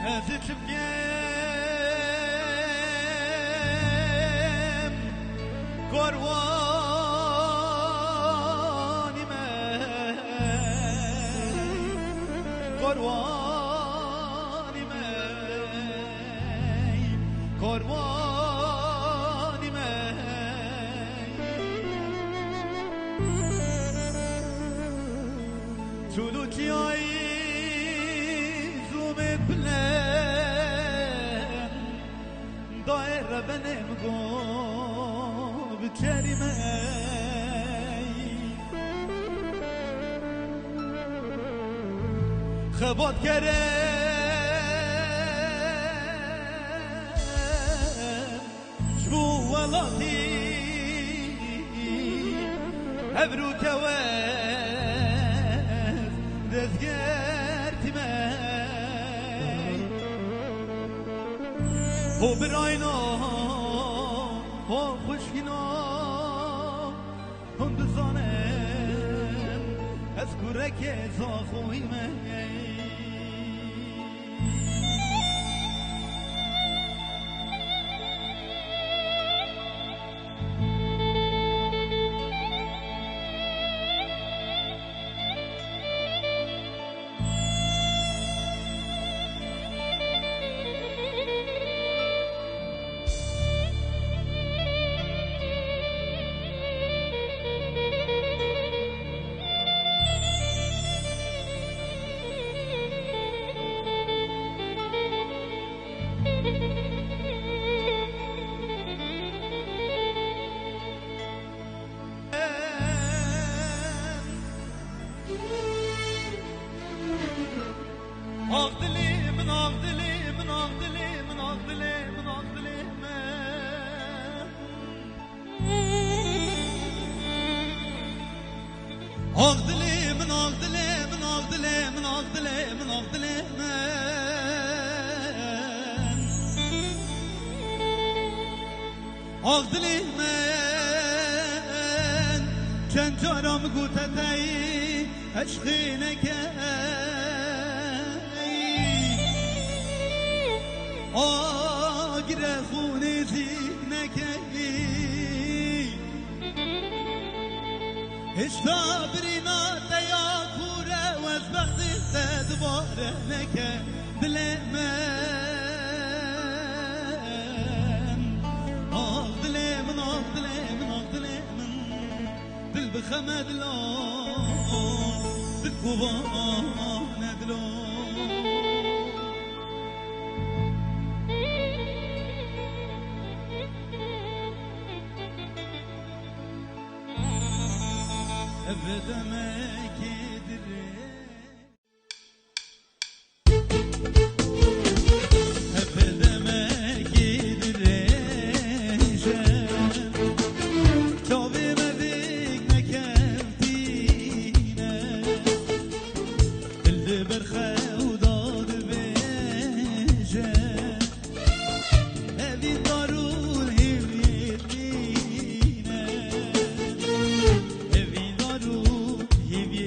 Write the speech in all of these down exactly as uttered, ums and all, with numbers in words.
Ez çi bikim, karwanî me, karwanî me, karwanî me. Çûlûçiyayî zûmê pile dayê rebenê min go bi çerî me. Xebatkere ji bo welatî, hevrûke wez dezgertî me. Ho birayno, ho xwişkîno, hûn dizanin ez kurekê Zaxoyî me. Ax dilê min, ax dilê min, ax dilê min, ax dilê min, ax dilê min. Ax dilê min, ax dilê min, ax dilê min, ax dilê min, ax dilê min. Ax dilê min, çend cara min gote te yî eşqê neke. Agire xûnê zî nekeyî. Hişta birîna te ya kûre, wez bextê te dubare neke dilê min. Ax dilê min, ax dilê min, ax dilê min. Dil bi xeme dilo, dil kovane dilo. Ev demekê dirê. Ev demekê dirêj e, çavê me vêk nekevtîne. Dil di ber xew da dibêje, evîn dar û hêviyê nîne. Evîn dar û hêviyê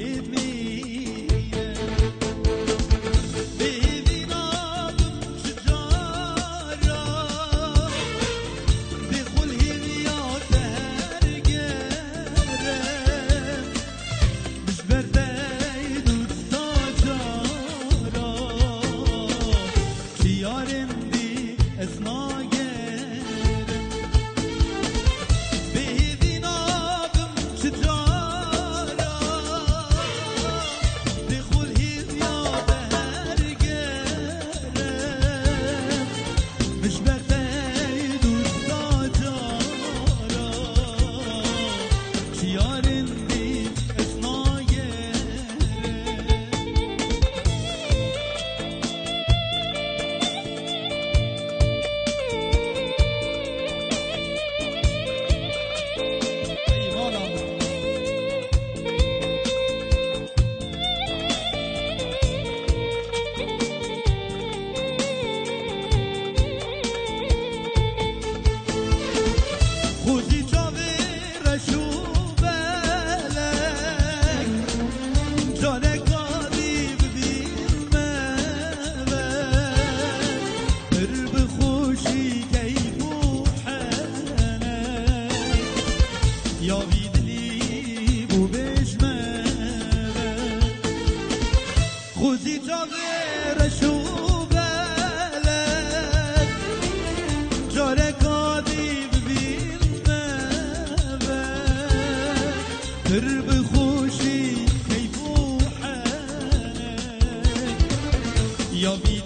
Ya vî dilî bû bêj me ve. Xwezî çavê reş û belek, careka dî bibîn me ve. Pir bi xweşî keyf û henek. Ya vî